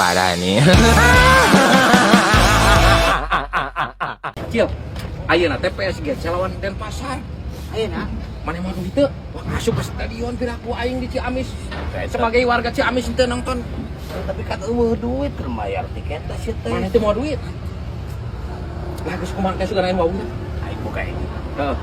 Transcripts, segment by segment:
Parah nih. Cil, ayeuna teh PSG lawan Denpasar. Ayeuna Mana mau duit teu? Wah, asup ke stadion piraku aing di Ciamis. Sebagai warga Ciamis teu nonton. Tapi kan eueuh duit keur mayar tiket teh sih teh. Mana teu mau duit? Lah geus kumaha teh sugan aing wawuh. Aing buka ini. Heeh.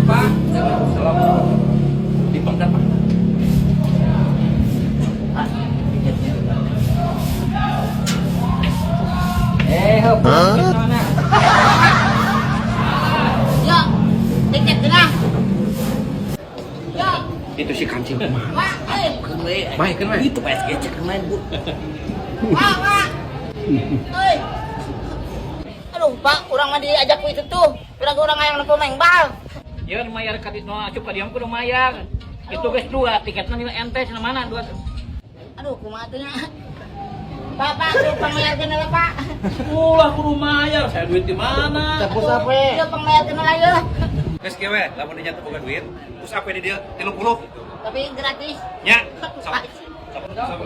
Pak, salam. Dipengkat, Pak. Ah, tiketnya. Eh, heup. Mana? Yo, tiket cenah. Yo, Itu si kancil kumaha? Pak, eh. Baik, kan, baik. Itu PSG cek main, Bu. Pak, Pak. Euy. Aduh, Pak, urang mah diajak ku itu tuh. Urang urang hayang nempo main bal. Ya mayar ka no asup ka diam kudu mayar. Itu geus dua tiketna nilai ente cenah mana dua. Aduh, kumaha teh nya. Pak, Pak, tuh pangmayarkeun heula, Pak. Ulah kudu mayar, saya duit di mana? Push up we. Ieu pangmayarkeun heula ieu. Geus kieu we, lamun dinya teu boga duit, push up we di dieu 30. Tapi gratis. Nya. Sok. Pak. Sok. Sok.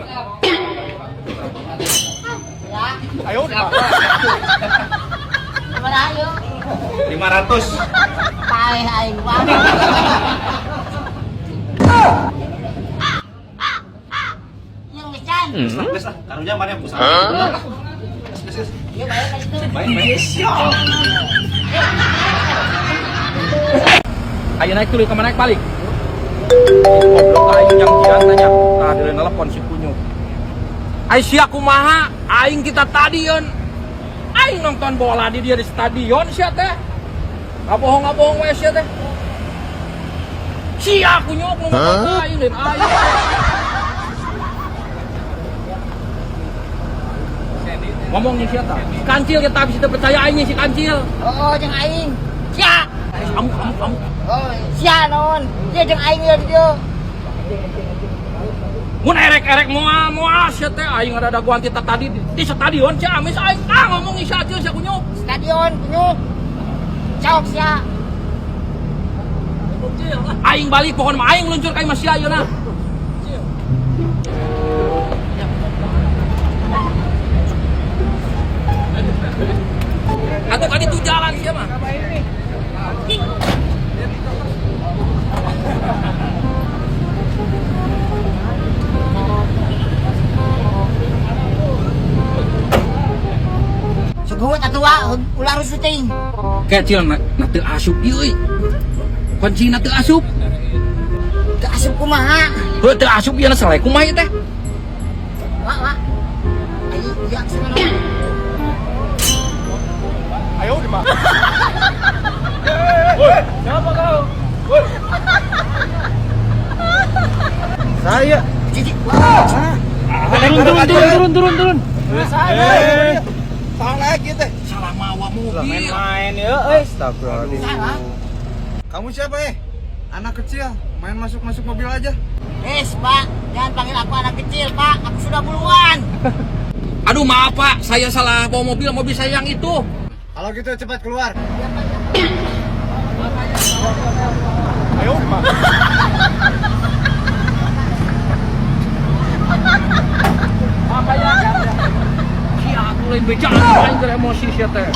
Ya, Ayo. sabaraha ieu? 500. Paeh aing, Pak. Yang geus. Geus lah, karunya mana push up. Geus geus geus. Ieu bayar ka situ. Baik baik. Ayo naik tuluy kemana naik balik. Goblok aing jangkian tanya. Tah deui nelpon si kunyuk. Ai sia kumaha? Aing kita tadion. Aing nonton bola di dia di stadion sia teh. Ngabohong-ngabohong we sia teh. Sia kunyuk nu nonton aing lain aing. Ngomongnya sia tah. Kancil kita bisa percaya aingnya si kancil. Oh, jeung aing. Sia. Amuk amuk amuk. Oh, sia naon? Dia jeung aing ieu di dieu. Mun erek-erek moal moal sia teh aing ada daguan ti tadi di stadion Ciamis aing ah ngomong si acil sia kunyuk. Stadion kunyuk. Cok sia. Aing balik pokoknya mah aing luncur ka imah sia ayeuna. Atuh ka ditu jalan sia mah. Suguh atuh wa ulah rusuh teuing. Kecil na, na teu asup ieu euy. Kunci na teu asup. Teu asup kumaha? Heuh teu asup ieu na selek kumaha ieu teh? Wa wa. Ayo iya sana. Ayo di mana? Siapa kau? Saya. Cici. Wah. Turun turun turun turun turun turun. Saya. Salah lagi teh. Salah mawa mobil. Main ya, astagfirullahaladzim. Salah. Kamu siapa eh? Anak kecil, main masuk-masuk mobil aja. Es, Pak, jangan panggil aku anak kecil, Pak. Aku sudah puluhan. Aduh maaf Pak, saya salah bawa mobil, mobil saya yang itu. Kalau gitu cepat keluar. Ayo di mana? Si aku lain bejaan aing keur emosi sia teh.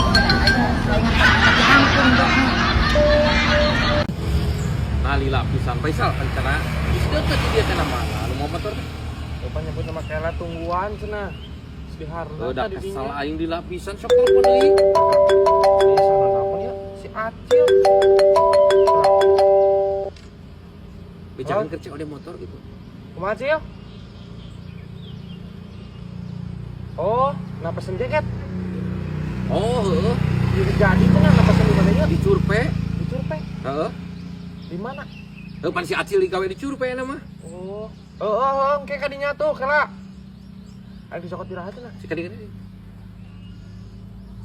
Nah lila pisan Faisal rencana geus deukeut di dieu teh nama anu mau motor teh. Bapak nyebut nama Kela tungguan cenah. Di harna Udah tadi kesel dinya. aing lila pisan sok telepon deui. Ih, salah nelpon ya si Acil. Bejakan kerja oleh motor gitu. Kumaha Cil? Oh, nah pesen jaket. Oh, heeh, Jadi cenah nah pesen di mana ya? di Curpe. Di Curpe. Heeh. Di mana? Heuh pan si Acil digawe di Curpe na mah. Oh, oh, oh, oh, engke kadinya tuh, Kela. Ayo disokot di raha cenah. Si kadi kadi.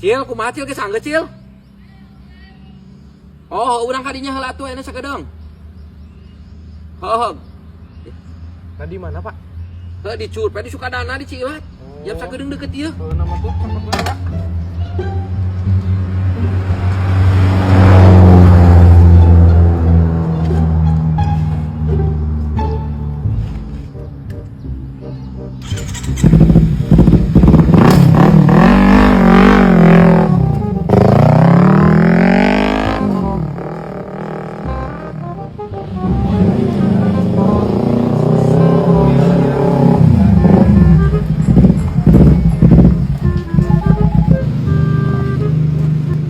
Cil, kumaha Cil geus anggeus Cil? Oh, urang kadinya heula atuh ayeuna sakedeung. Heuh. Nah, di mana, Pak? Heuh di Curpe di Sukadana di Cilat. Jam sakedeung deket ieu. Oh, nama tuh cepet banget, Pak.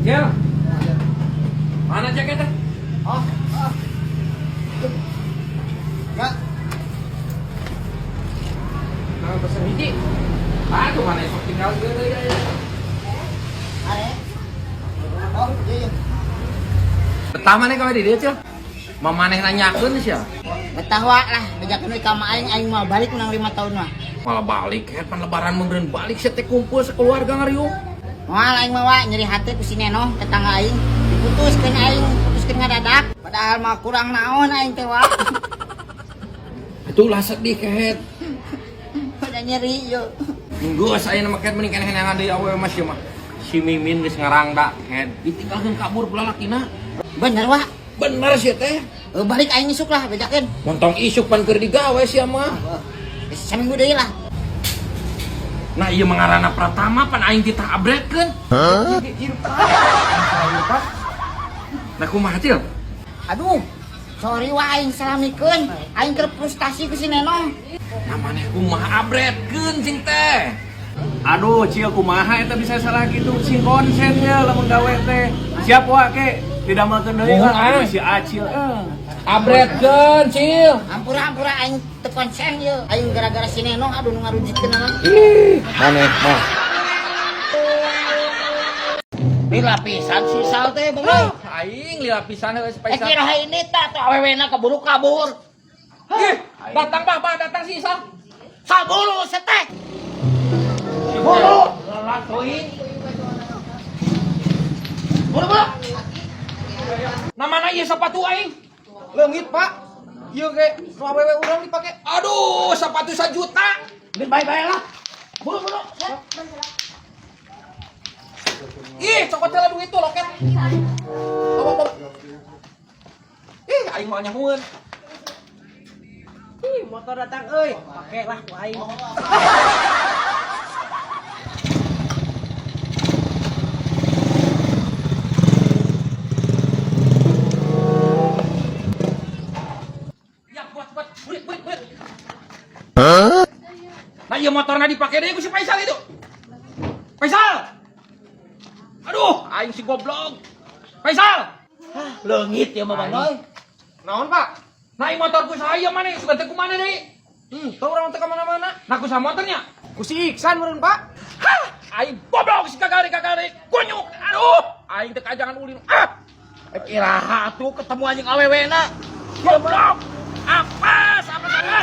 Cil. Mana jaketnya? Oh, oh. Ya. Nah, pesen hiji. Aduh, mana esok tinggal gue deui aya. Are. Oh, iya iya. Betah maneh ka di dieu, Cil? Mamaneh nanyakeun sia. Betah wa lah, bejakeun we ka ma aing, aing mah balik menang 5 tahun mah. Malah balik kan pan lebaran meureun balik sia teh kumpul sekeluarga ngariung. Moal aing mah wa nyeri hati ku si Neno tetangga aing. Diputuskeun aing, putuskeun ngadadak. Padahal mah kurang naon aing teh wa. Itulah sedih kehet. Udah nyeri yo. Geus aya nama kehet mending keneh neangan deui awewe mah sia mah. Si Mimin geus ngarangda kehet. Ditinggalkeun kabur pula lakina. Bener wa. Bener sia teh. Eh, balik aing isuk lah bejakeun. Montong isuk pan keur digawe sia mah. Eh, saminggu deui lah. Nah ieu mangarana Pratama pan aing titah abretkeun. Nah kumaha Cil? Aduh, sorry wa aing salamikeun. Aing keur frustasi ku si Neno. Nah maneh kumaha abretkeun cing teh. Aduh, Cil kumaha eta bisa salah gitu sing konsen ya lamun gawe teh. Siap wa ke didamelkeun deui Mohon, lah ah. si Acil. Eh. Abretkeun Cil. Ampura ampura aing teu konsen ye. Aing gara-gara si Neno aduh nu ngarujitkeun mah. Ih, maneh mah. Lila pisan si Sal teh Bang Roy. Aing lila pisan heuh si Eh Faisal. kira ini tah tuh awewena keburu kabur. Ih, datang bah, bah, datang si Isal. Saburu setek. Buru, lelah teuing. Buru buru. Nah mana ieu sepatu aing? Leungit, Pak. Ieu ge nu awewe urang dipake. Aduh, sepatu sajuta. Geus bae-bae lah. Buru buru. Ih, cokot heula duit tuh loket. Bawa, bawa. Ih, aing moal nyahueun. Ih, motor datang euy. Pake lah ku aing. Ya, buat buat, burit burit burit. Nah, ieu motorna dipake deui ku si Faisal itu. Faisal. Aduh, aing si goblok. Faisal. Leungit ya mah Bang Roy. Naon, Pak? Nah, ieu motor ku saya mana? Sugan teh ku mana deui? Tau urang teh ka mana-mana. Nah, ku saha motornya? Ku si Iksan meureun, Pak. Hah, aing goblok si kagari kagari kunyuk. Aduh, aing teh kajangan ulin. Ah, Eh iraha tuh ketemu anjing awewena. goblok. Apa? Apa?